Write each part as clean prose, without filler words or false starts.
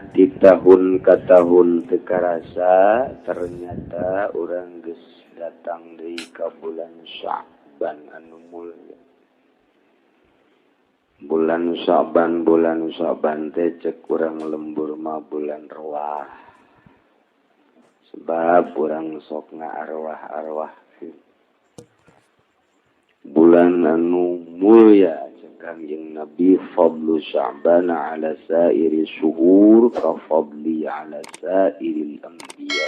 Di tahun ka tahun teu karasa, ternyata urang geus datang deui ka bulan Sya'ban anu mulia. Bulan Sya'ban, bulan Sya'ban teh cek urang lembur mah bulan ruah, sebab urang sok arwah-arwah. Bulan anu mulia, Kangjeng Nabi, fadlu Sya'ban ala sairi syuhur ka fadli ala sairil anbiya.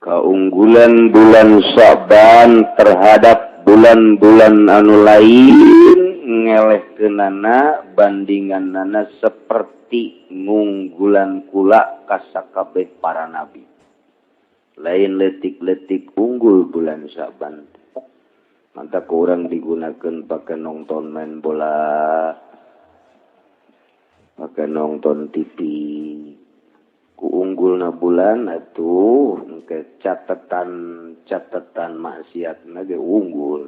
Keunggulan bulan Sya'ban terhadap bulan-bulan anu lain ngelehkeunana bandinganana seperti ngunggulan kula ka sakabeh para nabi. Lain letik-letik unggul bulan Sya'ban. Mantap kurang digunakan pakai nonton main bola, pakai nonton TV. Ku unggulna bulan atuh ke catatan catatan maksiat ge unggul.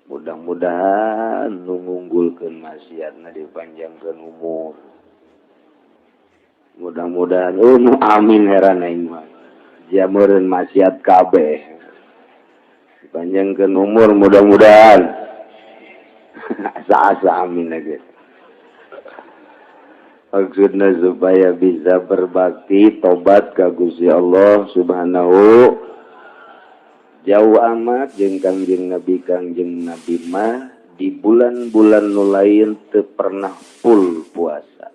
Mudah-mudahan nu ngunggulkeun maksiatna dipanjangkeun umur. Mudah-mudahan. Oh, nu amin heran aing mah. Jameureun maksiat kabeh panjangkeun umur, mudah-mudahan asa-asa amin lagi. Maksudnya supaya bisa berbakti, tobat ke Gusti Allah Subhanahu. Jauh amat jeung Kangjeng Nabi. Kangjeng Nabi mah di bulan-bulan nu lain teu pernah full puasa,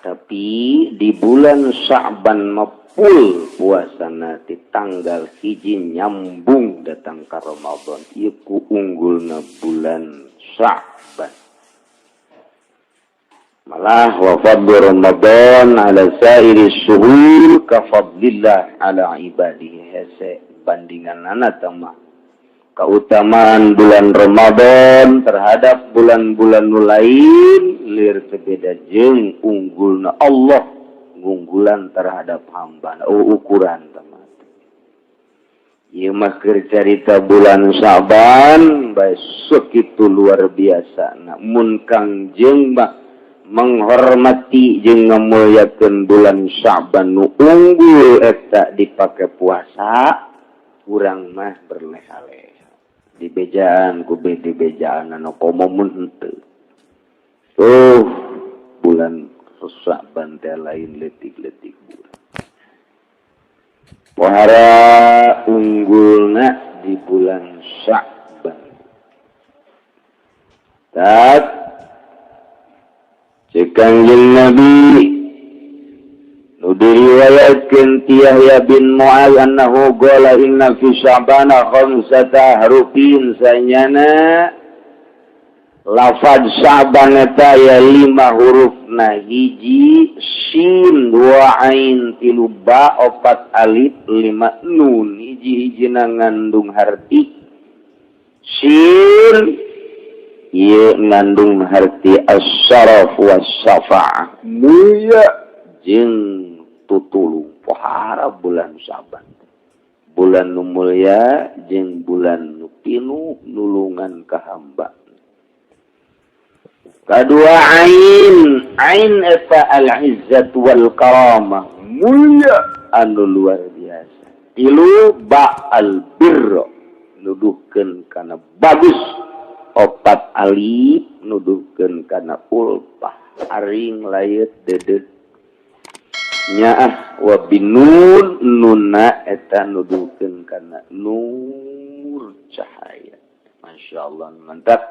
tapi di bulan Sya'ban mah full puasa di tanggal 1 nyambung datang ke Ramadan. Ieu ku unggulna bulan Sya'ban. Malah wa fadlu Ramadan ala sairi syuhur ka fadlillah ala ibadihi. Hese bandingan mah keutamaan bulan Ramadan terhadap bulan-bulan lain lir beda jeung unggulna Allah ngunggulan terhadap hamba. Oh, ukuran teman. Ieu mah keur carita bulan Syaban bae segitu luar biasa. Namun Kangjeng mah menghormati jeung ngamuliakeun bulan Syaban nu unggul eta dipake puasa. Urang mah berleha-leha di bejaan ku di bejaan anu komo mun henteu. Oh, bulan Syaban teh lain letik-letik bulan. Pohara unggulna di bulan Sya'ban. Tak cek Kangjeng Nabi nu diriwayatkeun ti Yahya bin Mu'adz annahu qala inna fi Sya'bana khamsata ahrufin, sanyana lafaz Sya'ban eta ya lima hurufna: hiji sin, dua ain, tilu ba, opat alif, lima nun. Hiji-hiji ngandung harti. Sin ieu ngandung harti as-syaraf was-syafa'ah, mulia jeung tutulung. Pohara bulan Syaban bulan nu mulia jeung bulan nu pinuh nulungan ka hamba. Kedua ain, ain eta al-izzat wal karamah, mulia anu luar biasa. Tilu ba, al birro, nuduhkeun kana bagus. Opat alif nuduhkeun kana ulfah, aring layet dedet nyaah. Wa binun, nuna eta nuduhkeun kana nur, cahaya. Masya Allah, mantap.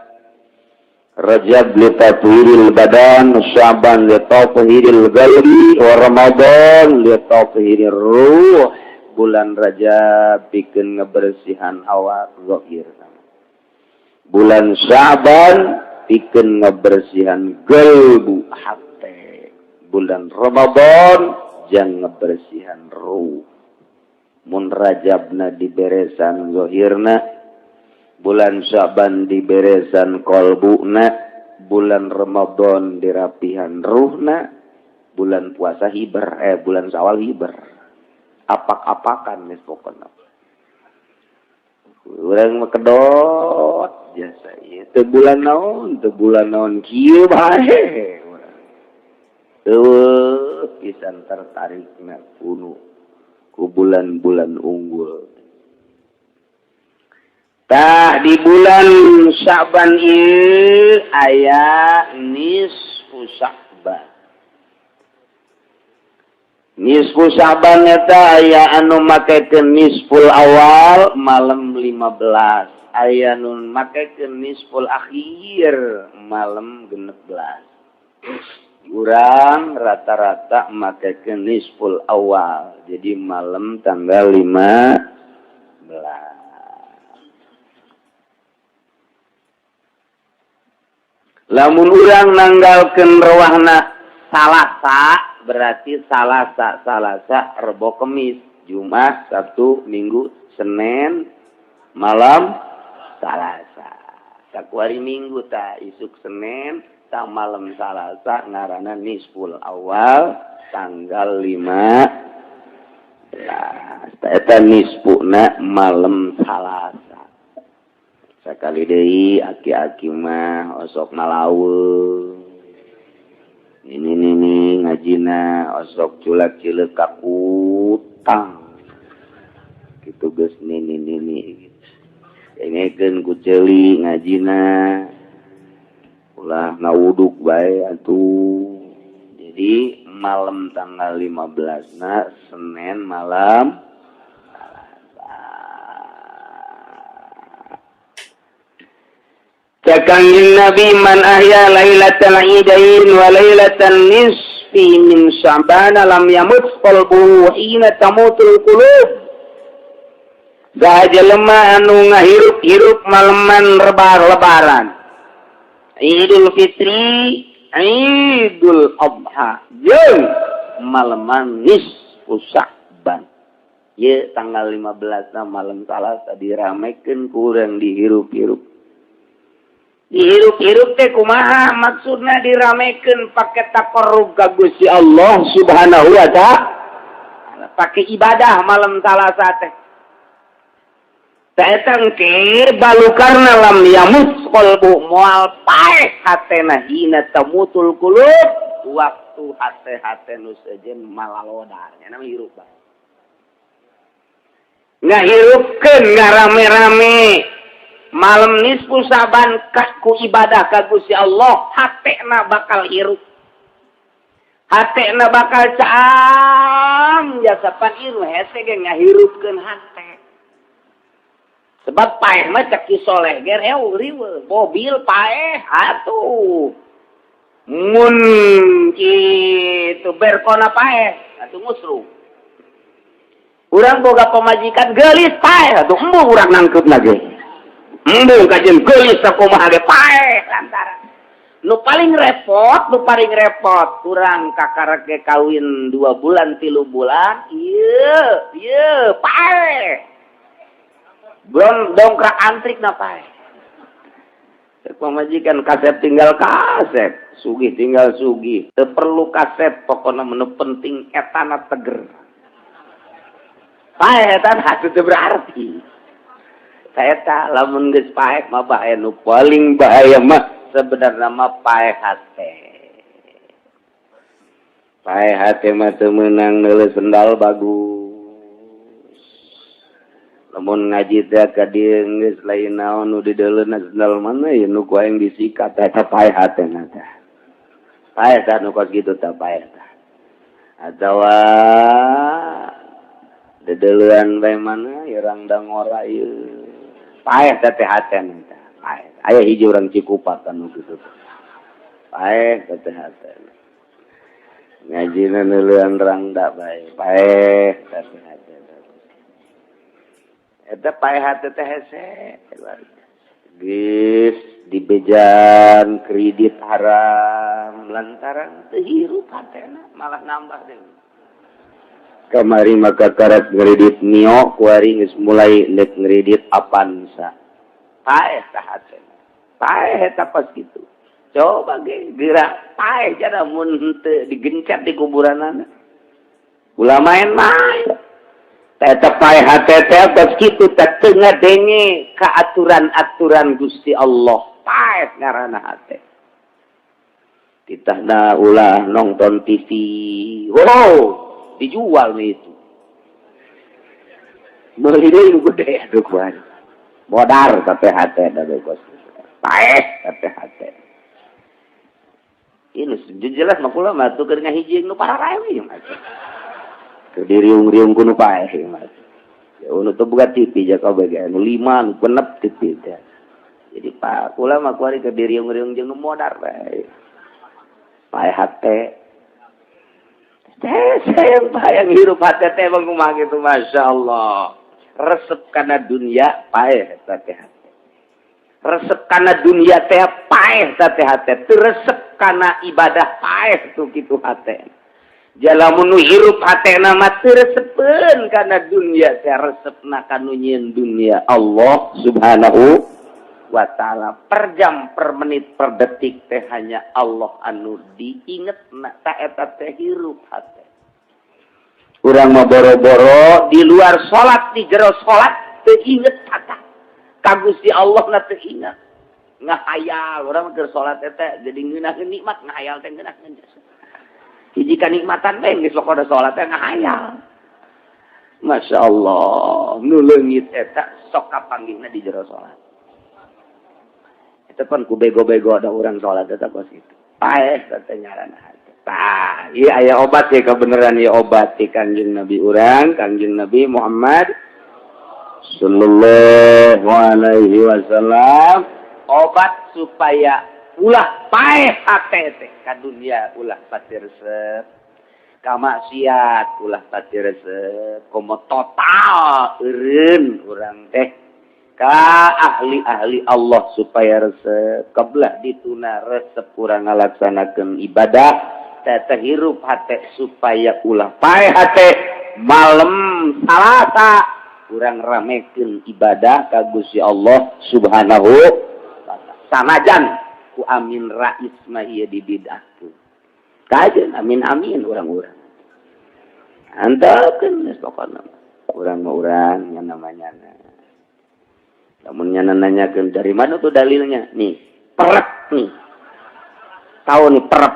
Rajab li tathhiril badan, Sya'ban li tathhiril qalbi, wa Ramadan li tathhirir ruh. Bulan Rajab bikin ngebersihan awak zahir. Bulan Sya'ban bikin ngebersihan gelbu, hate. Bulan Ramadan jang ngebersihan ruh. Mun Rajabna diberesan zahirna, bulan Syaban diberesan kolbuna, bulan Ramadan dirapihan ruhna, bulan puasa hiber, eh, bulan Sawal hiber. Apak-apakan geus pokona. Urang mah kedot. Jasa ieu teu bulan naon, teu bulan naon, kieu bae. Eueuh pisan tertarikna kuno ku bulan-bulan unggul. Tah, di bulan Syaban ieu aya nisfu Sya'ban. Nisfu Sya'ban eta aya anu makekeun nisful awal malam 15, aya nu makekeun nisful akhir malam 16. Urang rata-rata makekeun nisful awal, jadi malam tanggal 15. Lamun urang nanggalkeun rewahna Salasa, berarti Salasa, Salasa, Rebo, Kemis, Jumat, Sabtu, Minggu, Senin malam Salasa. Sakuari Minggu, ta isuk Senin, ta malam Salasa ngaranna nisful awal tanggal 5. Eta nisfuna malam Salasa. Sakali deui, aki-aki mah osok ngalaweung ini nini ngajina, osok culak cileuk ka kutang gitu. Geus nini nini dengekeun ku ceuli ngajina, ulah ngawuduk bae atuh. Jadi malam tanggal 15 na Senin malam Salasa. Cek Kangjeng Nabi, "Man ahya lailatal idain wa lailatan nisfi min Sya'ban lam yamut qalbuhu hina tamutul qulub." Saha jelema anu ngahirup-hirup maleman rebar lebaran Idul Fitri, Idul Adha jeung maleman nisfu Sya'ban, ye tanggal 15 na malam Salasa diramekeun, kurang dihirup-hirup. Dihirup-hirup teh kumaha maksudna? Diramekeun pake taqarrub ka Gusti Allah Subhanahu wa Ta'ala, pake ibadah malam Salasa teh. Eta engke balukarna lam yamut qalbu, moal paeh hatena, hina tamutul qulub, waktu hate-hate nu sejen malalodar. Nya nama hirup bae, ngahirupkeun, ngarame-rame malam nisfu Saban ku ibadah ka Gusti Allah, hatena bakal hirup, hatena bakal caang jasa. Pan ieu hese ge ngahirupkeun hate, sebab paeh mah cek Ki Soleh ge riweuh. Mobil paeh atuh, mun kitu berkona paeh atuh, musruh. Urang boga pamajikan geulis paeh atuh, embung urang nangkep lagi, embung kajian geulis sakumaha ge paeh. Lantaran nu paling repot, nu paling repot kurang kakarek ge kawin 2 bulan, 3 bulan, iya iya paeh, belum dongkrak antrik na paeh. Pamajikan kasep tinggal kasep, sugih tinggal sugih, teu perlu kasep, pokoknya menu penting etana teger. Paeh eta teu berarti. Saya lamun geus paeh mah bahaya. Nu paling bahaya mah sebenarnya mah paeh hate. Paeh hate mah teu meunang neuleus sendal bagus. Lamun ngaji teh ka dieu geus lain naon nu dideuleuna, sendal mana ya nu ku aing disikat. Eta paeh hate na teh. Paeh tah nu kos kitu tah, paeh tah. Atawa dedeleuan bae, mana ya rangda ngora ieu, paeh teh teh hatena teh paeh. Aya hiji urang Cikupa kan nu kitu, paeh teh teh hatena. Ngajina neuleuan rangda bae, paeh teh teh hatena. Eta paeh hate teh hese. Geus dibejan kredit haram lantaran teu hirup hatena, malah nambah deui. Kamari maka karak ngredit Mio, kuari geus mulai nek ngredit Avanza. Paeh tah hatena, paeh eta pas kitu. Coba ge geura paeh jada mun teu digencet di kuburanana. Ulah main-main. Eta paeh hate teh bas kitu teh teu ngadenge ka aturan-aturan Gusti Allah. Paeh ngaranna hate. Titahna ulah nonton TV. Wow, dijual nih itu. Meuli deui nu gede aduh kuari. Modar tapi hate da bos. Paeh tapi hate. Ini jelas mah kula mah tuh keur ngahiji nu pararae we mah. Keur diriung-riung ku nu paeh mah. Ya nu teu boga TV ja kabeh ge nu lima nu genep TV teh. Jadi pak kula mah kuari keur diriung-riung jeung nu modar bae. Paeh hate. Teh sayang bayang hirup hate teh emang kumaha gitu, Masya Allah. Resep kana dunia paeh eta teh hate. Resep kana dunia teh paeh teh hate. Teu resep kana ibadah paeh tuh kitu hate. Jalamun nu hirup hatena mah teu resepeun kana dunia teh, resepna kanu nyieun dunia, Allah Subhanahu wa Ta'ala. Per jam, per menit, per detik teh hanya Allah anu diinget na ta eta teh hirup hate. Urang mah boro-boro di luar salat, di jero salat teu inget kata ka Gusti Allah na teu inget. Ngahayal urang mah keur salat teh jadi ngeunaheun nikmat, ngahayal teh ngeunaheun hiji kanikmatan bae geus pokona salat teh ngahayal. Masya Allah, nu leungit eta sok kapanggihna di jero salat. Eta pan ku bego-bego ada orang salat eta kos kitu. Paeh teh ngaranna hate. Tah, ieu aya obat ya, kebenaran ieu obat ti Kangjeng Nabi urang, Kangjeng Nabi Muhammad sallallahu alaihi wasallam, obat supaya ulah paeh hate teh ka dunia, ulah pati resep ka maksiat, ulah pati resep, komo total eureun urang teh ka ahli-ahli Allah supaya resep kebelah dituna resep urang ngalaksanakeun ibadah teh hirup hate supaya ulah paeh hate. Malam Salasa urang ramekeun ibadah ka Gusti Allah Subhanahu wa Ta'ala, sanajan ku Amin Rais mah ieu dibidahkeun. Kajeun amin amin urang-urang antepkeun geus, pokona urang mah urang yang namanya. Lamun nya nanyakeun dari mana tuh dalilnya, nih perek nih, tahu nih perek.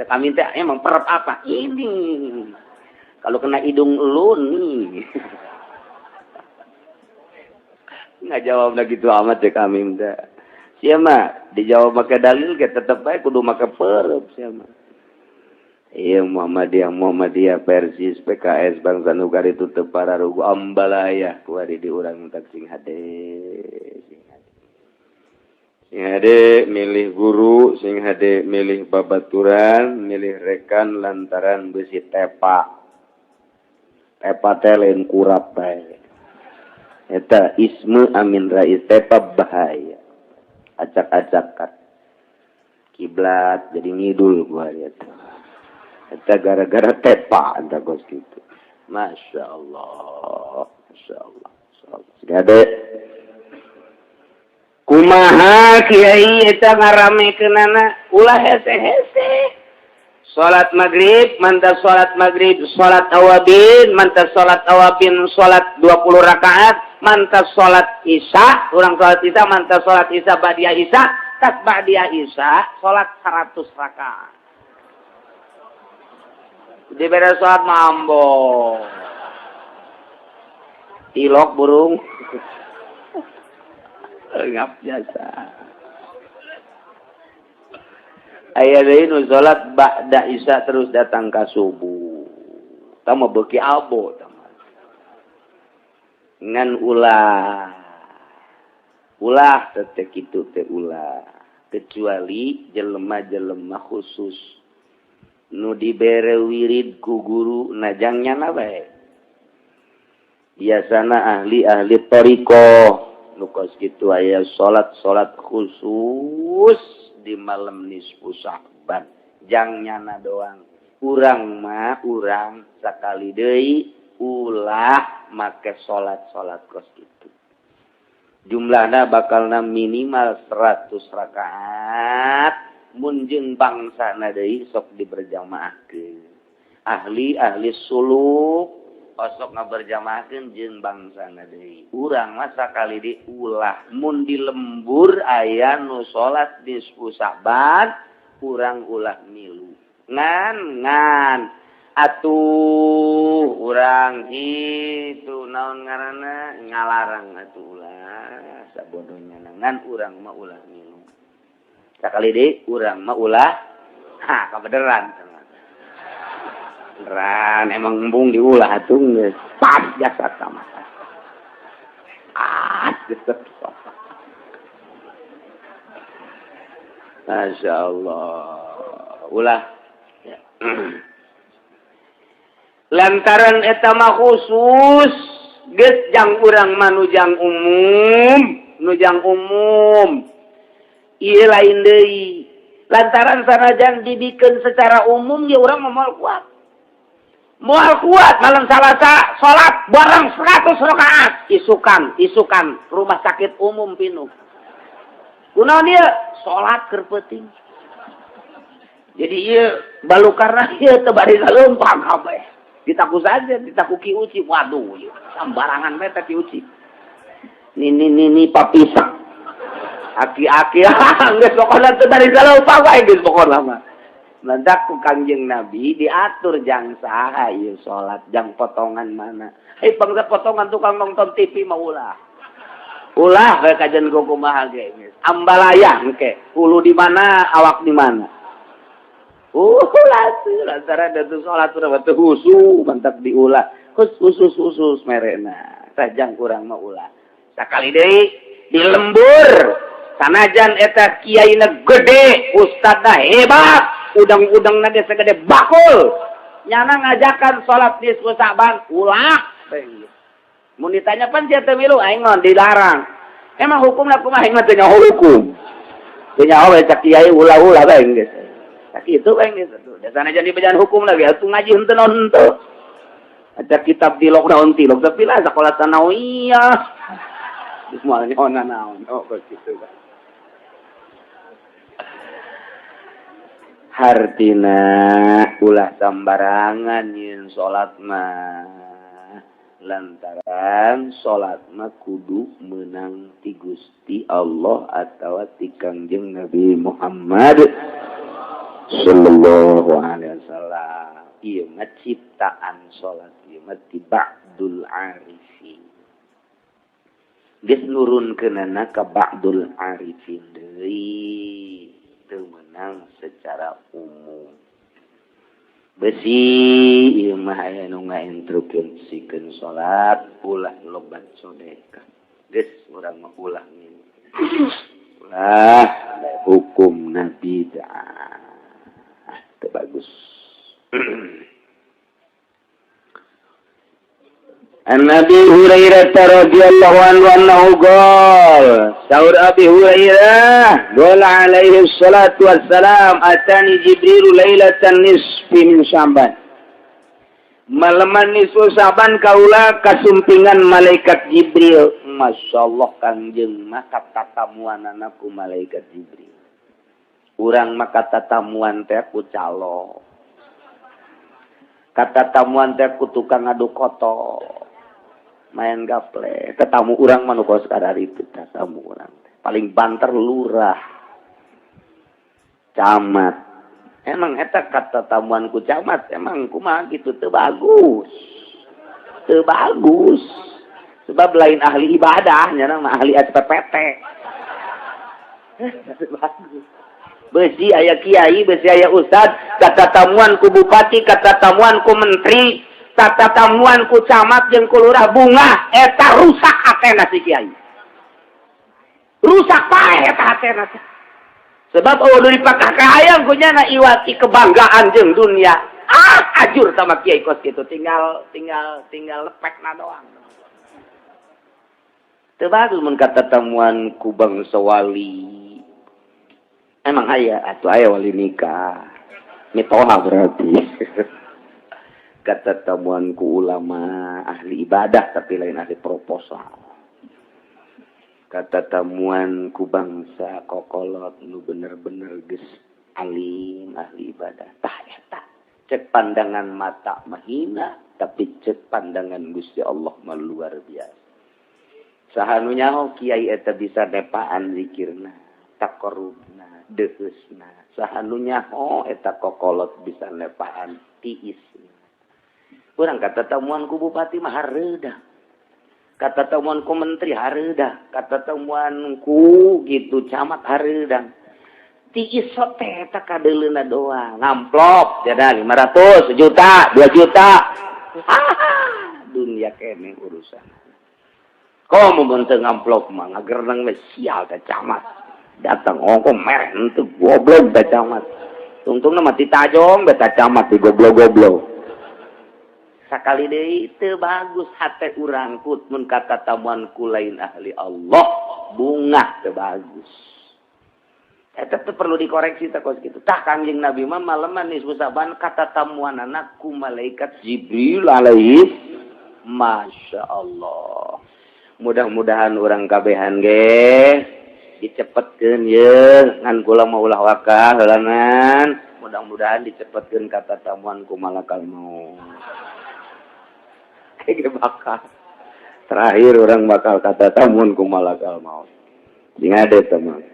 Cek Amin teh emang perep apa ini kalau kena hidung lu nih? Nggak jawab lagi gitu amat cek Amin teh. Siapa dijawab pakai dalil ke tetep bae kudu make perep siapa. Iya, Muhammadiyah, Muhammadiyah, Persis, PKS, bangsa nu itu teu pararugu ambalaya kuari di urang tak sing hade, sing hade, sing hade milih guru, sing hade milih babaturan, milih rekan lantaran besi tepa tepa teh lain kurap bae. Eta isme Amin Rais tepa bahaya, acak-acakan kiblat jadi ngidul gua lihat. Eta gara-gara tepa eta kos gitu. Masya Allah, Masya Allah, Masya Allah. Gade. Kumaha kiai eta ngaramekeunana? Ulah hese-hese. Salat maghrib, mantap salat maghrib, salat awabin, mantap salat awabin, salat 20 rakaat, mantap salat isya, urang salat isya, mantap salat isya, ba'dia isya, tas ba'dia isya, salat 100 rakaat. Di beres salat mambo. Tilok burung. Ngap jasa. Aya deui nu salat ba'da isya terus datang ka subuh. Tah mah beuki abo tah mah. Ngan ulah. Ulah teh kitu teh ulah. Kecuali jelema-jelema khusus nu dibere wirid ku guru najang nyana bae. Biasana ahli-ahli thoriqoh nu kos kitu aya salat-salat khusus di malam nisfu Sya'ban jang nyana doang. Urang mah urang sakali deui ulah make salat-salat kos kitu. Jumlahna bakalna minimal 100 rakaat, mun jeung bangsana deui sok diberjamaahkeun. Ahli-ahli suluk osok ngaberjamaahkeun jeung bangsana deui. Urang mah sakali diulah mun di lembur aya nu salat nisfu Sa'ban, urang ulah milu. Ngan ngan atuh urang itu naon ngaranna ngalarang atuh ulah sabodohnya, ngan urang mah ulah milu. Sakali deui, urang mah ulah. Ha, kabeneran. Beneran emang embung diulah atuh, geus pas jasad sama. Ah, jasad. Masya Allah. Ulah. Ya. Lantaran eta mah khusus geus jang urang mah nujang umum, nujang umum. Ieu lain deui. Lantaran sanajan dibikin secara umum ya urang mah moal kuat. Moal kuat malam Salasa salat bareng 100 rakaat, isukan, isukan rumah sakit umum pinuh. Kunaon ieu? Salat keur peuting. Jadi ieu balukarna ieu teu bari leumpang kabeh. Ditaku saja, ditaku Ki Uci. Waduh, ieu sambarangan bae teh Ki Uci. Nini nini papisak. Aki-aki geus pokona teu bari leumpang wae geus pokona mah. Lantak ku Kangjeng Nabi diatur jang saha ieu salat, jang potongan mana. Eh, bangsa potongan tukang nonton TV mah ulah. Ulah kayak kajian kumaha ge geus. Ambalaya engke, hulu di mana, awak di mana. Ulah tuh, lantaran da tuh salat urang teu khusyuk, mantap diulah. Khusus khusus merena. Sajang kurang mah ulah. Sakali deui di lembur sanajan eta kiaina gede, ustadna hebat, udang-udangna ge segede bakul. Nyana ngajakan salat nisfu Sa'ban, ulah. Mun ditanya pan sia teu milu, aing mah dilarang. Emang hukumna kumaha, aing mah teu nyaho hukum. Teu nyaho we cak kiai ulah-ulah bae geus. Sakitu bae geus atuh. Da sanajan dibejan hukum lagi atuh ngaji henteu naon henteu. Ada kitab tilok naon tilok tapi lah sekolah sanawiyah. Geus moal nyaho naon oh kitu kan. Hartina ulah sambarangan yin salat mah, lantaran salat mah kudu menang ti Gusti Allah atawa ti Kangjeng Nabi Muhammad sallallahu alaihi wasallam. Ieu mah ciptaan salat ieu mah ti ba'dul arifin, geus nurunkeunana ka ba'dul arifin deui, teu meunang secara umum. Besi ieu mah aya nu ngainstruksikeun salat ulah lobat sedekah, geus urang mah ulah ngilu. Ulah hukum nabi dah teu bagus. An Abi Hurairah radhiyallahu anhu annahu qala, saur Abi Hurairah qala alaihi salatu wassalam, atani Jibril lailatan nisfi min Sya'ban, malaman nisfu Sya'ban kaula kasumpingan malaikat Jibril. Masyaallah, Kangjeng mah katatamuanana ku malaikat Jibril. Urang mah katatamuan teh ku calo, katatamuan teh ku tukang adu koto, main gaple. Tetamu urang mah nu kos itu, tetamu urang paling banter lurah, camat. Emang eta katatamuan ku camat emang kumaha gitu, teu bagus, teu bagus, sebab lain ahli ibadah, nya mah ahli SPPT. Teu bagus. Besi aya kiai, besi aya ustad, katatamuan ku bupati, katatamuan ku menteri, tatamuan ku camat jeung ku lurah, bunga eta rusak hatena si kiai, rusak paeh eta hatena, sebab oh dipakah kahayang ku nyana iwati kebanggaan jeung dunia. Ah, ajur sama kiai kos gitu, tinggal tinggal tinggal lepekna doang. Teu bagus mun katatamuan ku bangsa wali. Emang aya atuh, aya wali nikah mitoha, berarti kata tamuan ku ulama ahli ibadah tapi lain ahli proposal, kata tamuan ku bangsa kokolot nu bener-bener geus alim ahli ibadah, tah eta. Cek pandangan mata mahina, tapi cek pandangan Gusti Allah mah luar biasa. Saha nu nyaho kiai eta bisa nepaan zikirna, takorubna, deheusna? Saha nu nyaho eta kokolot bisa nepaan tiisna? Urang katatemuan ku bupati mah hareudah, katatemuan ku menteri hareudah, katatemuan ku gitu camat hareudah. Tiis teh eta kadeuleuna doang, ngamplop jada 500 juta, 2 juta. Dunia kene urusan. Komo mun teu ngamplop mah ngagerneng we, sial teh camat. Datang ongko mereh henteu, goblok teh camat. Tungtungna mah tajong beta camat di goblok-goblok. Sakali deui teu bagus hate urang kut mun katatamuan ku lain ahli Allah, bungah teu bagus. Eta teh perlu dikoreksi teh kos kitu. Tah, Kangjeng Nabi mah maleman nisfu Sa'ban katatamuanana ku malaikat Jibril alaihi. Masya Allah. Mudah-mudahan urang kabehan ge dicepetkeun ye, ngan kula mah ulah waka heulanan. Mudah-mudahan dicepetkeun katatamuan ku malakal maut. Kayak bakal terakhir urang bakal katatamuan ku malakal maut. Sing ada teman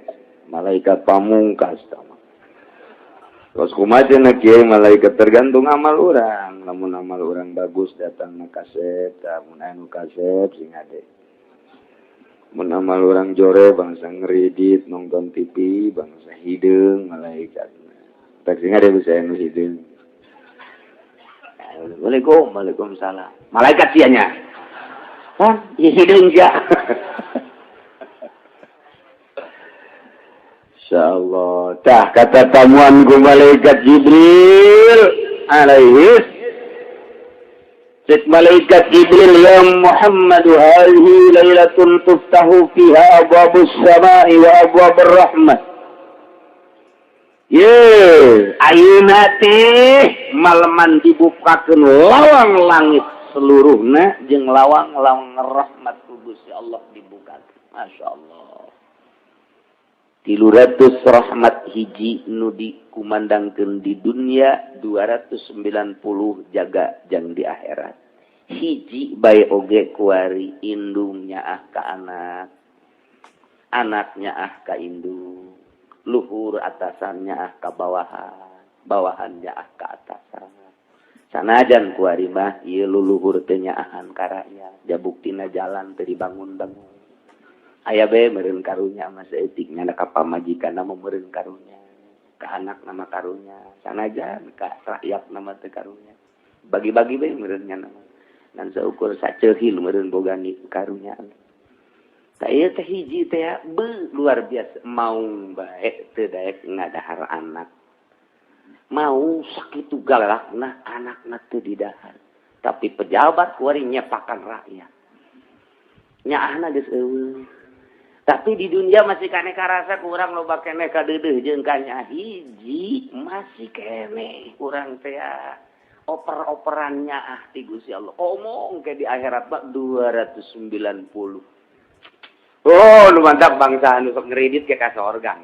malaikat pamungkas teman. Terus kumaha cenah, Kiai, malaikat? Tergantung amal urang. Lamun amal urang bagus, datang na kasep. Lamun anu kasep sing ade. Mun amal urang jore, bangsa ngeridit nonton TV, bangsa hideung malaikat. Tak sing ade bisa anu hideung. Assalamualaikum, waalaikumsalam. Malaikat sianya. Hah? Ya hideung sia. Insyaallah. Tah, katatamuan ku malaikat Jibril alaihi. Cek malaikat Jibril, "Ya Muhammad, hadhihi lailatun tuftahu fiha abwabus samai wa abwabur rahmah." Ye, ayeuna teh maleman dibukakeun lawang langit seluruhna jeung lawang-lawang rahmat ku Gusti Allah dibuka. Masya Allah. 300 rahmat hiji nu dikumandangkeun di dunia, 290 jaga jang di akhirat. Hiji bae oge kuari indungnya ah ka anak, anaknya ah ka indung, luhur atasannya ah ka bawahan, bawahannya ah ka atasan. Sanajan kuari mah ieu luluhur teh nyaahan ka rakyat, ja buktina jalan teu dibangun-bangun. Aya be meureun karunya mah saeutik nya, ka pamajikan mah meureun karunya, ka anak nama karunya, sanajan ka rakyat nama teu karunya. Bagi-bagi be meureun nya nama ngan saukur saceuhil meureun boga karunya. Tah, ieu teh hiji teh be luar biasa, mau bae teu daek ngadahar anak. Mau sakitu galakna anakna teu didahar. Tapi pejabat kuari nyepakan rakyat. Nyaahna geus eueuh. Tapi di dunia masih kene karasa kurang loba kene kadeudeuh jeung kanya hiji masih kene kurang teh oper-operannya ah ti Gusti Allah. Omong ke di akhirat mah 290. Oh, nu mantap bangsa anu sok ngeridit ke ka sorga.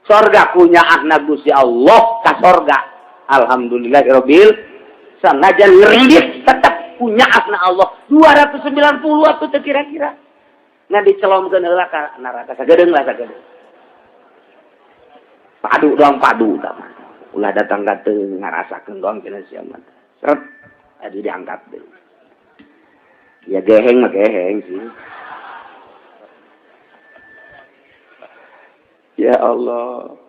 Sorga punya ahna Gusti Allah ka sorga. Alhamdulillahirabbil, sanajan ngeridit tetap punya ahna Allah 290 atuh teu kira-kira. Ngan dicelomkeun heula ka neraka sagedeung lah, sagedeung. Padu doang, padu tah mah. Ulah datang ka teu ngarasakeun doang cenah sia mah. Seret aduh diangkat deui. Ya geheng mah geheng sih. Ya Allah.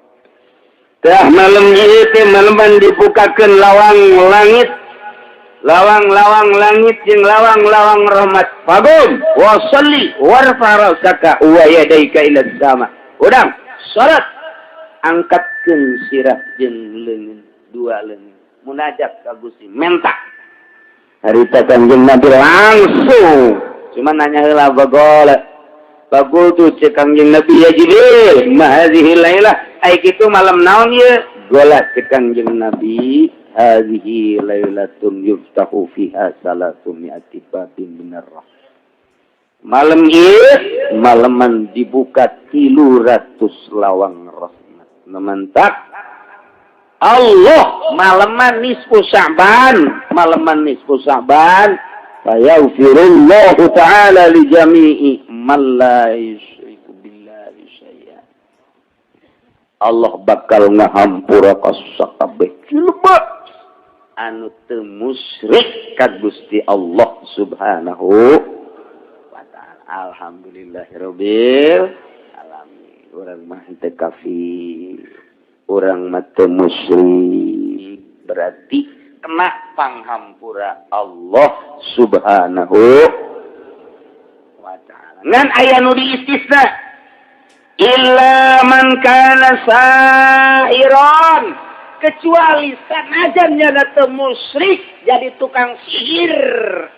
Tah, malam ieu teh maleman dibukakeun lawang langit. Lawang-lawang langit jeung lawang-lawang rahmat. Faqum wa shalli warfa ra'saka wa yadayka ila sama. Udang, salat. Angkatkeun sirah jeung leungeun, dua leungeun. Munajat ka Gusti, menta. Harita Kanjeng Nabi langsung. Cuma nanya heula bagol. Faqultu, cek Kangjeng Nabi, "Ya Jibril, ma hadhihi lailah?" Ai kitu malam naon ieu? Gola cek Kangjeng Nabi, "Hadhihi lailatun yuftahu fiha salatu mi'ati babin minar. Malam ieu malaman dibuka 300 lawang rahmat. Memantak Allah malaman nisfu Sya'ban, malaman nisfu Sya'ban, fayaghfirullahu ta'ala li jami'i man la yusyriku billahi syai'a. Allah bakal ngahampura ka sakabeh jelema anu teu musyrik ka Gusti Allah Subhanahu wa ta'ala. Alhamdulillahirabbil alamin. Urang mah teu kafir, urang mah teu musyrik, berarti kena panghampura Allah Subhanahu wa ta'ala. Ngan aya nu diistisna, illa man kana sahiron, kecuali sanajan nyana teu musyrik jadi tukang sihir,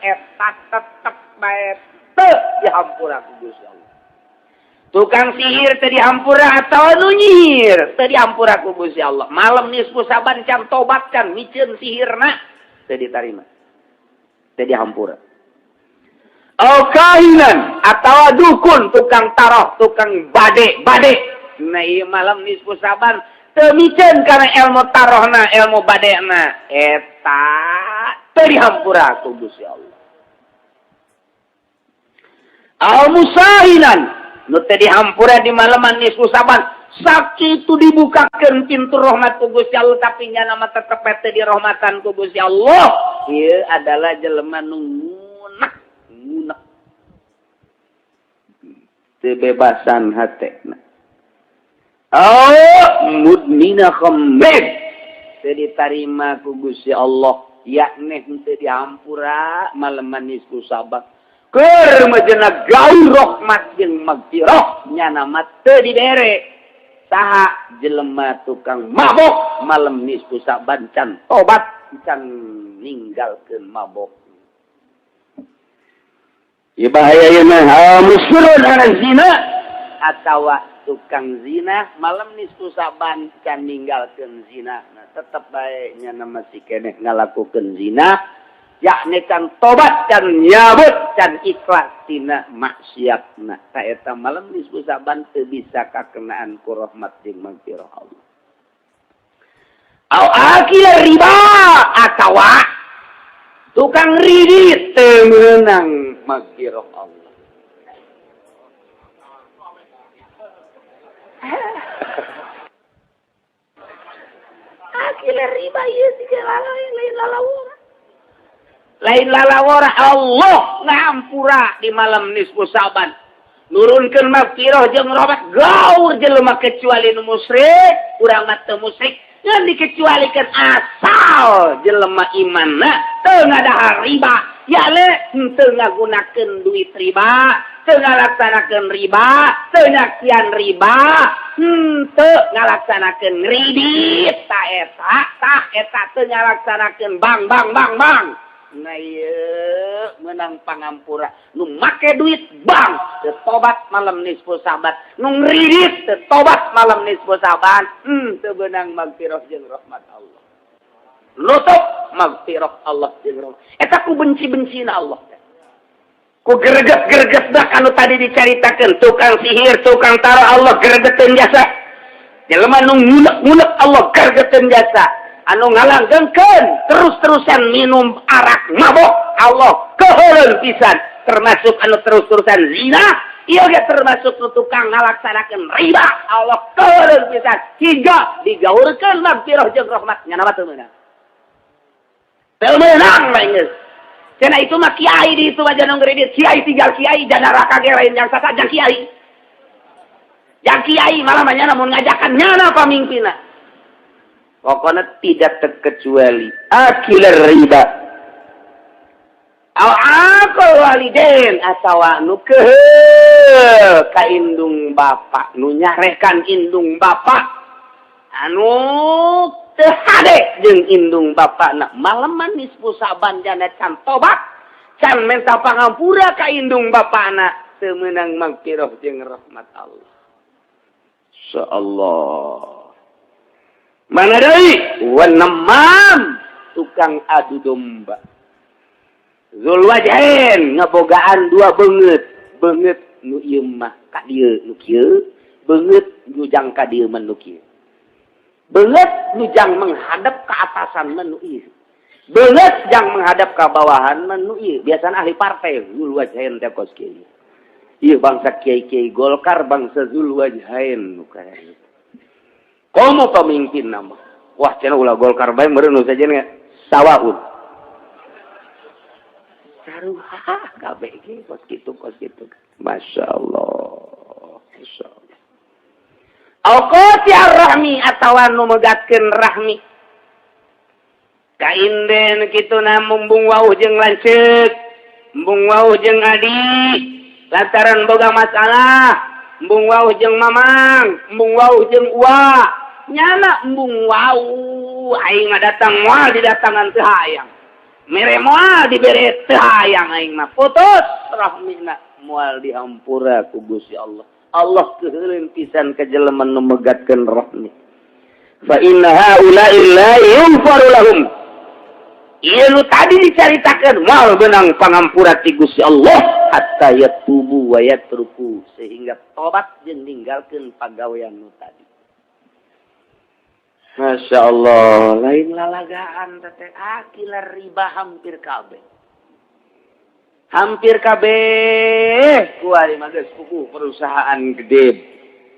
eta tetep bae teu dihampura ku Gusti Allah. Tukang sihir teu dihampura atau nu nyihir teu dihampura ku Gusti Allah. Malam nisfu Saban can tobat, can miceun sihirna, teu ditarima, teu dihampura. Au kahinan atau dukun, tukang taroh, tukang bade bade. Nah, ieu malam nisfu Saban teu miceun karena ilmu tarohna, ilmu badena, eta teu dihampura ku Gusti Allah. Au musahinan, nu teu dihampura di malaman nisfu Saban, sakitu dibukakeun pintu rahmat ku Gusti Allah, tapi nyana mah tetep teu dirahmatan ku Gusti Allah. Ieu adalah jelema nu ngunek ngunek, teu bebasan hatena. Oh, mudmina khamrin, teu ditarima ku Gusti Allah, yakni teu dihampura malaman nisfu Saban. Keur majena gaul rahmat jeung magfirah, nyana mah teu dibere. Saha? Jelema tukang mabok, malam nisfu Saban can tobat, can ninggalkeun mabok. Ya, bahaya ieu mah. Musirrun ala zina, atawa tukang zina, malam nisfu Saban can ninggalkeun zina. Nah, tetep bae nyana masih keneh ngalakukeun zina, yakni can tobat, can nyabut, can ikhlas tina maksiatna. Ta eta malam nisfu Saban teu bisa kakenaan ku rahmat jeung magfirah Allah. Au akil riba, atawa tukang ridit, teu meunang magfirah Allah. Akil riba ieu siga lain lalawora, lain lalawora. Allah ngahampura di malam nisfu Saban, nurunkeun magfirah jeung rahmat gaur jelema kecuali nu musyrik. Urang mah teu musyrik, yang dikecualikan asal jelema imanna teu ngadahar riba, ya le teu ngagunakeun duit riba, teu ngalaksanakeun riba, teu nyaksian riba, henteu ngalaksanakeun kredit. Ta eta, tah eta teu ngalaksanakeun bank bank bank bank. Nah, ieu menang pangampura. Nu make duit bank teu tobat malam nisfu Saban, nu ngridit teu tobat malam nisfu Saban, teu beunang magfirah jeung rahmat Allah. Nutup magfirah Allah jeung rahmat eta ku benci-bencina Allah, ku greget-greget dah. Anu tadi dicaritakeun, tukang sihir, tukang taruh, Allah gregeteun jasa. Jelema nu ngunek-ngunek, Allah gregeteun jasa. Anu ngalanggengkeun terus-terusan minum arak, mabok, Allah keheuleun pisan. Termasuk anu terus-terusan zina, ieu ge termasuk nu tukang ngalaksanakeun riba, Allah keheuleun pisan hingga digaurkeun magfirah jeung rahmat, nya mah teu meunang, teu meunang bae geus. Cenah itu mah kiai di itu aja nu ngredit, kiai tinggal kiai neraka ge lain yang sasa jang kiai. Jang kiai malah mah nyana mun ngajakan nyana pamimpinna. Pokoknya tidak terkecuali akil riba. Aw aqul walidain, atawa nu kehe ka indung bapak, nu nyarekan indung bapak, anu teu hade jeung indung bapakna, malaman nisfu Saban jana can tobat, can menta pangampura ka indung bapakna, teu meunang magfirah jeung rahmat Allah. Insyaallah. Mana deui? Wanemam, tukang adu domba. Zul wajhain, ngabogaan dua beungeut. Beungeut nu ieu mah ka dieu nu kieu, beungeut nu jang ka dieu mah nu kieu. Beungeut nu jang menghadap ke atasan mah nu ieu. Beungeut jang menghadap ke bawahan mah nu ieu. Biasana ahli partai zul wajhain teh kos kieu. Ieu bangsa kiai-kiai Golkar, bangsa zul wajhain nu kaya itu. Komo pemimpin nama. Wah, cenah ulah Golkar bae meureun nu sajen sawaun. Sarua kabeh ge kos kitu, kos kitu. Masya Allah. Masya Allah. Au rahmi atawa nu megatkeun rahmi. Kainden kitu na, embung wawuh jeung lanceuk, embung wawuh jeung adi lantaran boga masalah, embung wawuh jeung mamang, embung wawuh jeung uwa. Nyana embung wawuh aing datang moal didatangan teu hayang. Mere moal dibere teu hayang, aing mah putus rahmina, moal dihampura ku Gusti Allah. Allah keheuleun pisan ka jelema nu megatkeun rahmi. Fa inna haula'i la yughfaru lahum. Ieu nu tadi dicaritakeun moal beunang pangampura ti Gusti Allah hatta yatubu wa yatruku, sehingga tobat jeung ninggalkeun pagawean nu tadi. Masya Allah, lain lalagaan teh, akila riba hampir kabeh. Hampir kabeh kuari mah geus puguh perusahaan gede,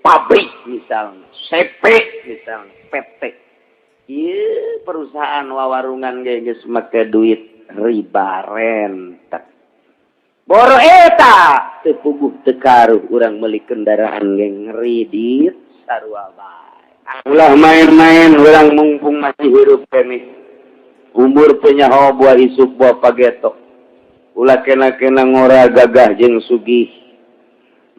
pabrik misalnya, CP misalnya, PT. Ieu perusahaan wawarungan ge geus make duit riba rentek. Boro eta teu puguh teu karuh urang meuli kendaraan ge ngredit sarua bae. Ulah main-main urang mumpung masih hirup keneh. Umur teu nyaho buah isuk buah pageto. Ulah kena-kena ngora gagah jeung sugih,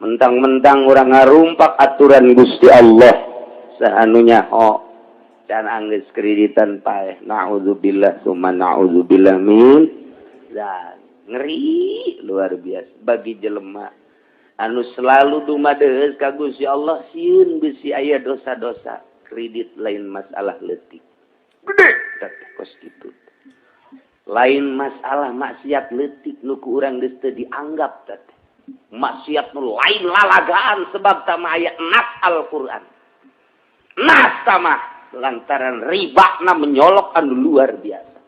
mentang-mentang urang ngarumpak aturan Gusti Allah. Saha nu nyaho can anggeus kreditan paeh? Naudzubillah summa naudzubillah min dan ngeri luar biasa bagi jelema anu selalu dumadeus ka Gusti Allah, sieun bisi aya dosa-dosa kredit. Lain masalah leutik gede kos kitu, lain masalah maksiat leutik nu ku urang geus teu dianggap teh maksiat nu lain lalagaan, sebab tama aya nas Al-Qur'an, nas tama lantaran riba na menyolok anu luar biasa,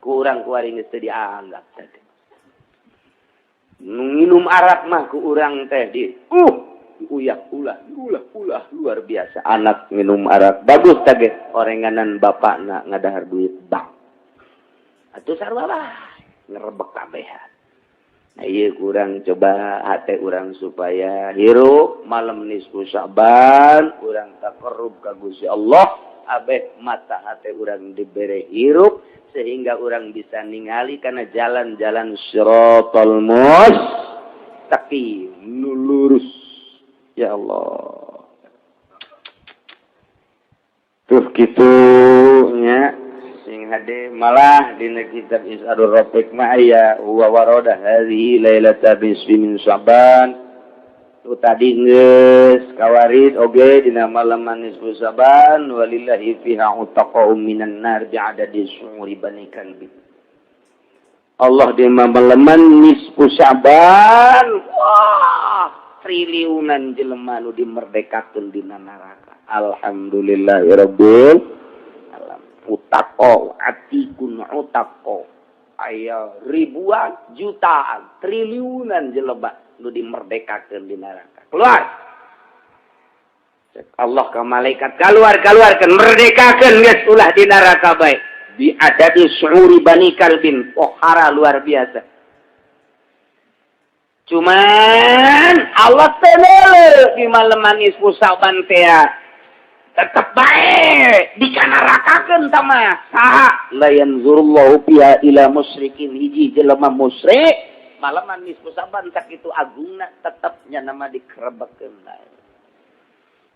ku urang kuari geus teu dianggap teh. Minum arak mah ku urang teh di uyak ulah ulah ulah luar biasa. Anak minum arak bagus tage orenganan bapakna ngadahar duit bank atuh, sarua lah ngerebek kabehan. Nah, iya kurang coba hati urang supaya hirup malam nisfu Syaban, urang taqarrub ka Gusti Allah, abeh mata hati urang dibere hirup sehingga urang bisa ningali karena jalan-jalan siratal mustaqim nu lurus. Ya Allah, tuh kitu nya, sing hade. Malah dina kitab Is'adur Rafiq mah aya wa warada hadhihi lailata nisfi min Sya'ban. Tu tadi geus kawarid oge dina malam nisfu Sya'ban, walillahi fiha utaqa'u minan nar bi'adadi syu'uri bani kalbi. Allah di malaman nisfu Sya'ban, wah, triliunan jelema nu dimerdekakeun dina neraka. Alhamdulillahirabbil utaqo atikun utaqo, aya ribuan, jutaan, triliunan jelema nu dimerdekakeun di neraka. Keluar. Cek Allah ke malaikat, keluar, keluarkan, merdekakeun geus, ulah di neraka bae. Bi adadi syu'uri bani kalbin, pohara luar biasa. Cuman Allah teh di malam nisfu Sa'ban teh tetep bae dikanarakakeun tama saha? La yanzurullahu fiha ila musyrikin, hiji jelema musyrik malaman nisfu Sa'ban sakitu agungna tetepnya nama dikerebekeun bae.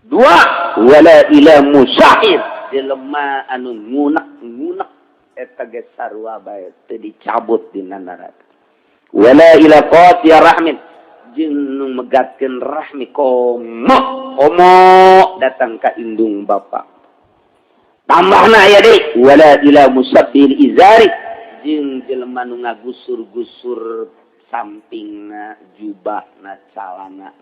Dua, wala ila musahir, jelema anu ngunek-ngunek eta ge sarua bae teu dicabut dina neraka. Wala ila qati'a rahmin, jeung nu megatkeun rahmi, komo komo datang ka indung bapa. Tambahna aya deui, wala ila musabbil izari, jeung jelema nu ngagusur-gusur sampingna jubahna, calana.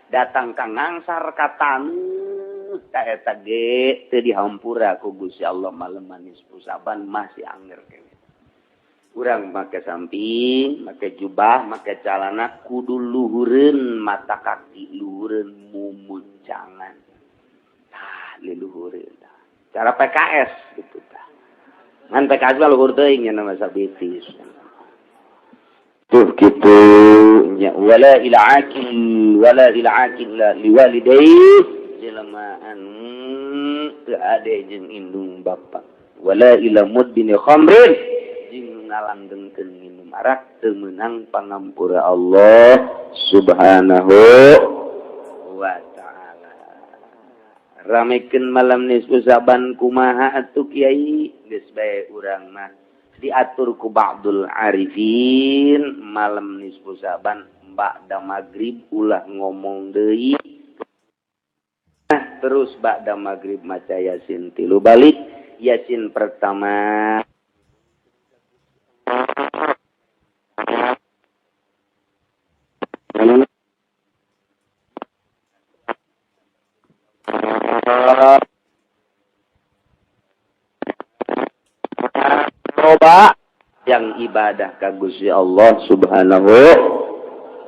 Datang ka ngangsar ka taneuh ta eta ge teu dihampura ku Gusti Allah malam nisfu Sa'ban masih anger keneh. Urang make samping, make jubah, make calana kudu luhureun mata kaki, luhureun mumuncangan. Tah liluhureun tah. Cara PKS gitu tah. Ngan PKS mah luhur teuing nya nama sabitis. Tuh kitu nya wala ila akil wala ila akil liwalidayhi jelema anu teu ade jeung indung bapa wala ila mudbini khamrin jeung ngalanggengkeun minum arak teu meunang pangampura Allah Subhanahu wa ta'ala. Ramekeun malam nisfu Sa'ban kumaha atuh kiai? Geus bae urang mah diatur ku ba'dul arifin malam nisfu Sa'ban ba'da maghrib ulah ngomong deui. Terus ba'da maghrib maca Yasin 3 balik. Yasin pertama coba yang ibadah ka Gusti Allah Subhanahu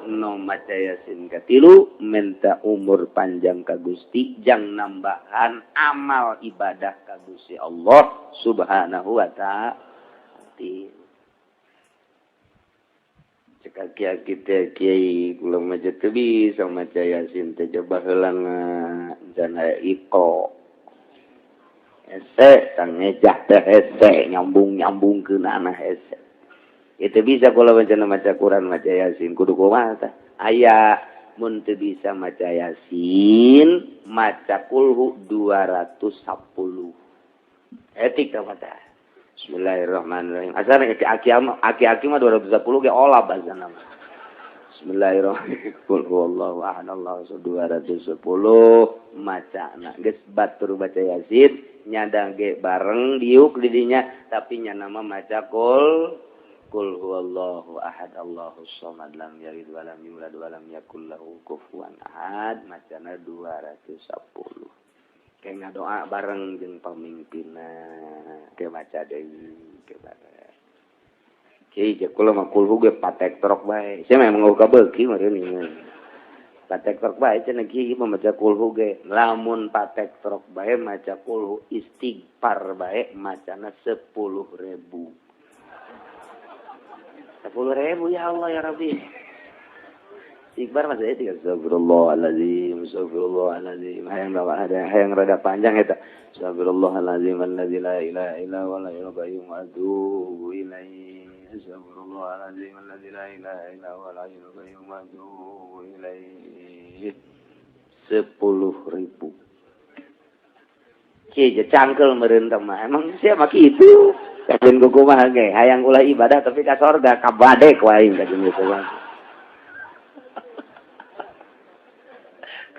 no maca Yasin katilu minta umur panjang ka Gusti jang nambahan amal ibadah ka Gusti Allah Subhanahu wa ta'ala. Cek aki-aki teh kiai kula mah teu bisa maca Yasin teh coba heula can aya iko. Hese tang ngejah teh hese nyambung-nyambungkeun anah hese. Itu bisa kula maca maca Quran maca Yasin kudu kumaha tah? Aya mun teu bisa maca Yasin maca kulhu 210. Etik tah mata. Bismillahirrahmanirrahim. Asal aki-aki mah 210 ge olah bahasana mah. Bismillahirrahmanirrahim. Qul huwallahu ahad Allahu samad 210 macana geus batur baca Yasin nyadang ge bareng diuk di dinya tapi nya nama maca qul qul huwallahu ahad Allahu samad lam yalid walam yulad walam yakul lahu kufuwan ahad macana 210. Kayak ngadoa bareng jeung pamimpinna ke maca deui ke bareng. Kiai jeung kula mah kulhu ge patek trok bae. Sia memang eueuh kabeuki meureun ieu. Patek trok bae cenah kiai mah maca kulhu ge. Lamun patek trok bae maca kulhu istighfar bae macana 10.000. 10.000 ya Allah ya Rabbi. Istighfar maksudnya tiga astagfirullahalazim, astagfirullahalazim. Hayang ada hayang rada panjang eta. Astagfirullahalazim allazi la ilaha illa huwal hayyul qayyum wa atubu ilaihi. Astagfirullahalazim allazi la ilaha illa huwal hayyul qayyum wa atubu ilaihi. 10.000. Kieu cangkel meureun teh mah. Emang sia mah kitu. Kajeun kumaha ge hayang ulah ibadah tapi ka sorga kabadek wae kajeun kumaha.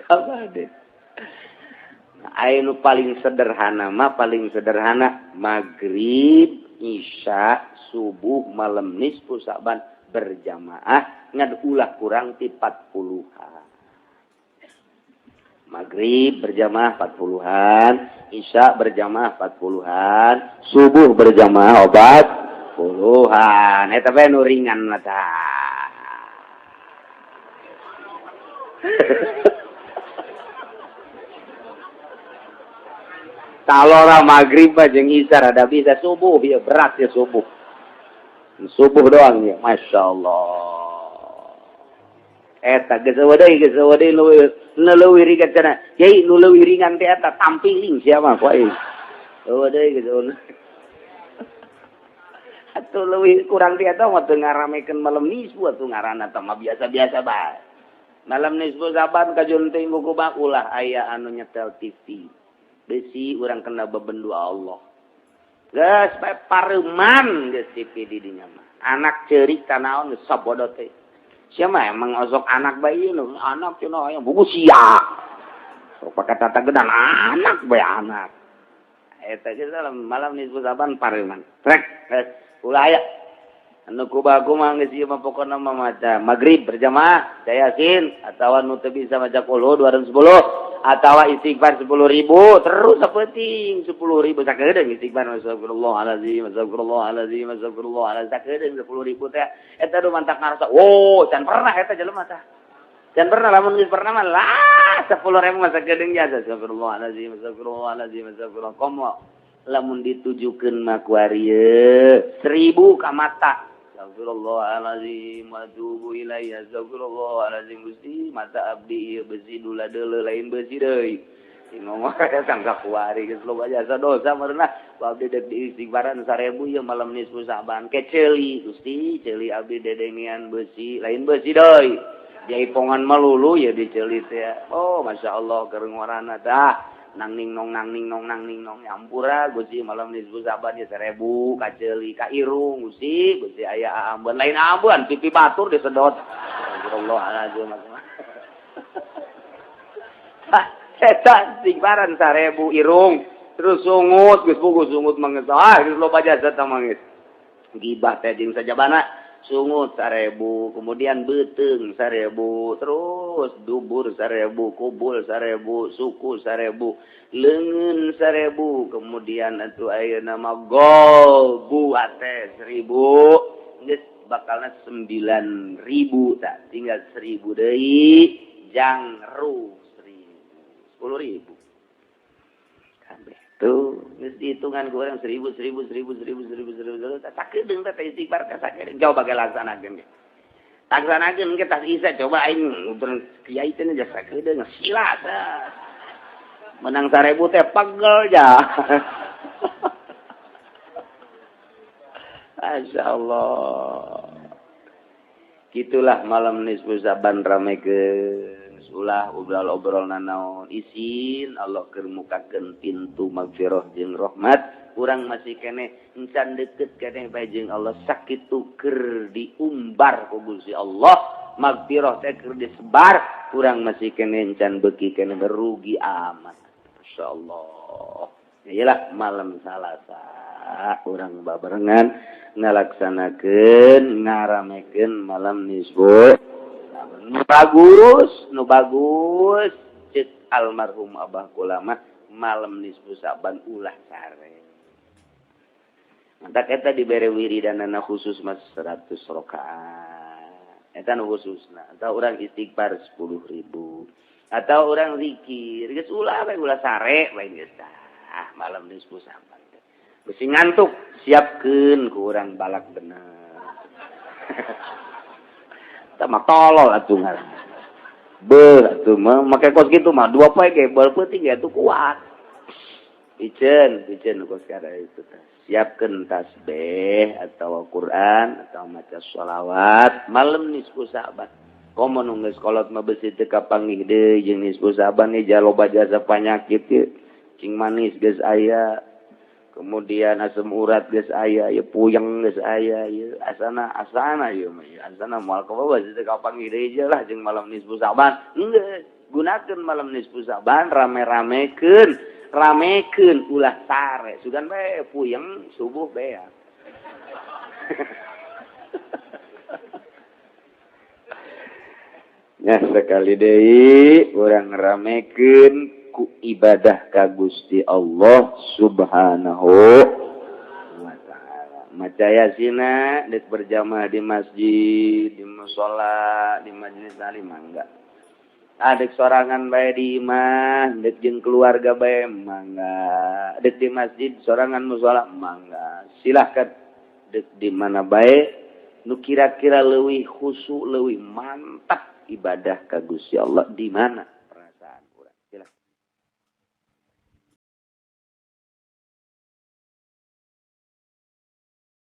Kabadek. Anu paling sederhana mah paling sederhana maghrib, isya, subuh, malam nisfu Sa'ban berjamaah ngan ulah kurang ti 40-an. Maghrib berjamaah 40-an, isya berjamaah 40-an, subuh berjamaah 40-an. Eta bae nu ringan mah tah. Talora maghrib jeung isya rada bisa subuh ya berat ya subuh. Subuh doang ya, Masya Allah. Eta geus eueuh deui nu leuwih ringan cenah. Kiai nu leuwih ringan teh eta tampiling sia mah ku aing. Eueuh deui geus eueuh. Atuh leuwih kurang ti eta mah teu ngaramekeun malam nisfu atuh ngaranna teh mah biasa-biasa bae. Malam nisfu Sa'ban kajun teh kumaha ulah aya anu nyetel TV. Besi urang kena bebendu Allah. Geus bae pareuman geus TV di dinya mah. Anak ceurik tanaon geus sabodo teh. Sia mah emang osok anak bae ieu nu anak cenah aya buku sia. Sok pake tata gedan anak bae anak. Eta geus malam nisfu Sa'ban pareuman. Trek geus ulah aya. Anu kubaku mah geus ieu mah pokona mah maca maghrib berjamaah yasin atawa nu teu bisa maca qul 210 atawa istighfar 10.000 terus sapenting 10.000 sakedeung istighfar astagfirullahalazim astagfirullahalazim astagfirullahalazim sakedeung 10.000 teh eta nu mantak ngarasa wow can pernah eta jelema tah can pernah lamun geus pernah mah lah 10.000 mah sakedeung jasa astagfirullahalazim astagfirullahalazim astagfirullah komo lamun ditujukeun mah ku ari 1.000 ka mata astagfirullahalazim wa atubu ilaihi astagfirullahalazim Gusti mata abdi ieu besi dula deuleu lain besi deui ngomong sangka kuari geus loba jasa dosa meureunna ku abdi deuk diistighfaran 1000 ieu malam nisfu Sa'ban ke ceuli Gusti ceuli abdi dedengean besi lain besi deui jaipongan melulu ya diceuli teh oh masyaallah keur ngorana tah nang ning nong nang ning nong nang ning nong nyampura Gusti malam nisfu Sa'ban ya 1000 ka ceuli ka irung Gusti Gusti aya ambeun lain ambeun pipi batur disedot astagfirullahalazim eta istighfaran 1000 irung terus sungut geus puguh sungut mah geus ah geus loba jasa tah mah geus gibah teh jeung sajabana sungut 1000 kemudian beuteung 1000 terus dubur 1000 kubul 1000 suku 1000 leungeun 1000 kemudian atuh ayeuna mah golbu ate 1000 geus bakalna 9000 tak tinggal 1000 deui jangru 10.000 kabeh tuh geus dihitungan ku urang 1000 1000 1000 1000 1000 1000 1000 sakedeung teh istighfar teh sakedeung coba ge laksanakeun ge laksanakeun ge tas isa coba aing ngumpul kiai teh jasa sakedeung sila menang 1000 teh pegel ja. Masyaallah gitulah malam nisfu Sa'ban ramekeun ulah obrol-obrol nanaon isin Allah keur mukakeun pintu magfirah jeung rahmat urang masih keneh encan deket keneh bae jeung Allah sakitu keur diumbar ku Gusti Allah magfirah teh keur disebar urang masih keneh encan beuki keneh berugi amat masyaallah iyalah malam Salasa urang babarengan ngalaksanakeun ngaramekeun malam nisfu nu bagus nu bagus cek almarhum Abah kula mah malam nisfu Sa'ban ulah sare mantak eta dibere wiridanana khusus mas 100 rakaat eta nu khususna atau urang istighfar 10.000 atau urang zikir geus ulah we ulah sare we geus tah malam nisfu Sa'ban besi ngantuk siapkeun ku urang balak bener. Mah tolol atuh ngaran. Beuh atuh mah make kos kitu mah dua poe ge beul peuting ge atuh kuat. Piceun, piceun kos kada itu teh. Siapkeun tasbih atau Quran atau maca sholawat malam nisfu Sa'ban. Komo nu geus kolot mah beusi teu kapanggih deui jeung nisfu Sa'ban ge loba jasa panyakit ye. Cing manis geus aya. Kemudian asam urat geus aya, ya puyeng geus aya, ya asana asana ieu mah asana moal kabawa teu kapanggih deui lah jeung malam nisfu Sa'ban. Geus gunakeun malam nisfu Sa'ban rame-ramekeun, ramekeun ulah sare. Sugan bae puyeng subuh beak. Nya sekali deui urang ramekeun ku ibadah ka Gusti Allah Subhanahu wa ta'ala. Maca yasina dek berjamaah di masjid, di mushola, di majelis taklim mangga. Adek sorangan bae di imah, dek jeung keluarga bae mangga. Dek di masjid sorangan mushola mangga. Silahkan dek di mana bae nu kira-kira leuwih khusyuk, leuwih mantap ibadah ka Gusti Allah di mana?